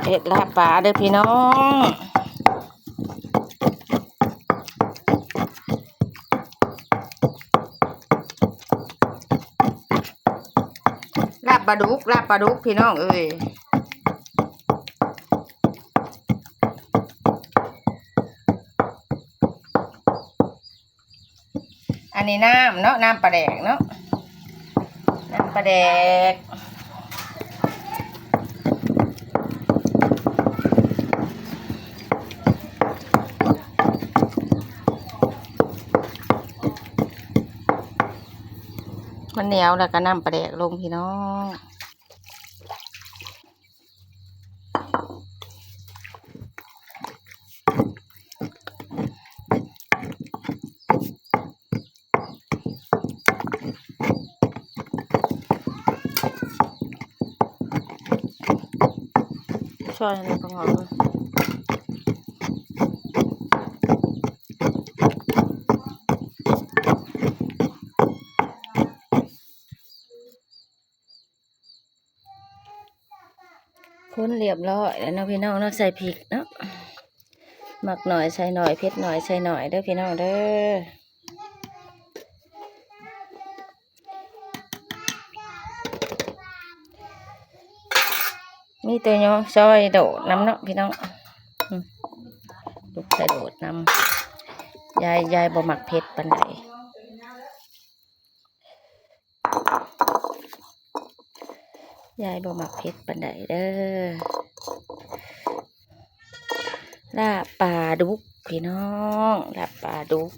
ເຮັດລາບປາເດີພີ່ນ້ອງ ລາບປາດຸກ ລາບປາດຸກພີ່ນ້ອງເອີຍ. ອັນນີ້ນ້ຳເນາະ ນ້ຳປາແດກເນາະ ນ້ຳປາແດກ ມັນໜຽວແລ້ວກໍນ້ຳປາແດກລົງພີ່ນ້ອງ. ຊ່ອຍໃຫ້ແດ່ ຜັກຫອມ. ຄົນລຽບລ້ອຍແລ້ວເນາະພີ່ນ້ອງເນາະ ໃສ່ພິກເນາະ ມັກໜ້ອຍໃສ່ໜ້ອຍ ເຜັດໜ້ອຍໃສ່ໜ້ອຍເດີພີ່ນ້ອງເດີ. ມີແຕ່ຍອງຊອຍໂດດນຳເນາະພີ່ນ້ອງ ອືມ ລູກຊອຍໂດດນຳ ຍາຍ ຍາຍບໍ່ມັກເຜັດປານໃດ. ຍາຍບໍ່ມັກເຜັດປານໃດເດີ. ລາບປາດຸກພີ່ນ້ອງ ລາບປາດຸກ.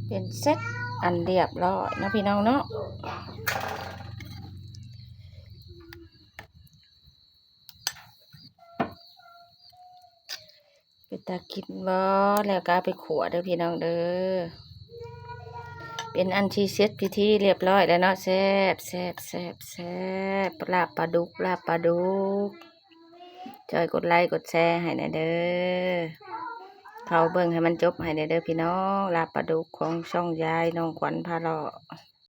ເປັນເສັດອັນລຽບລ້ອຍເນາະພີ່ນ້ອງເນາະ. ເປັນຕາກິນບໍ່? ແລ້ວກໍເອົາໄປຂົ້ວເດີພີ່ນ້ອງເດີ. ເປັນອັນທີ່ເສັດພິທີລຽບລ້ອຍແລ້ວເນາະ. ແຊບ ແຊບ ແຊບ ແຊບ ລາບປາດຸກ ລາບປາດຸກ. ຊ່ອຍກົດໄລກົດແຊໃຫ້ແດ່ເດີ. ເຂົ້າເບິ່ງໃຫ້ມັນຈົບໃຫ້ແດ່ເດີພີ່ນ້ອງ. ລາບປາດຸກຂອງຊ່ອງຍາຍນ້ອງຂວັນພາເລາະ.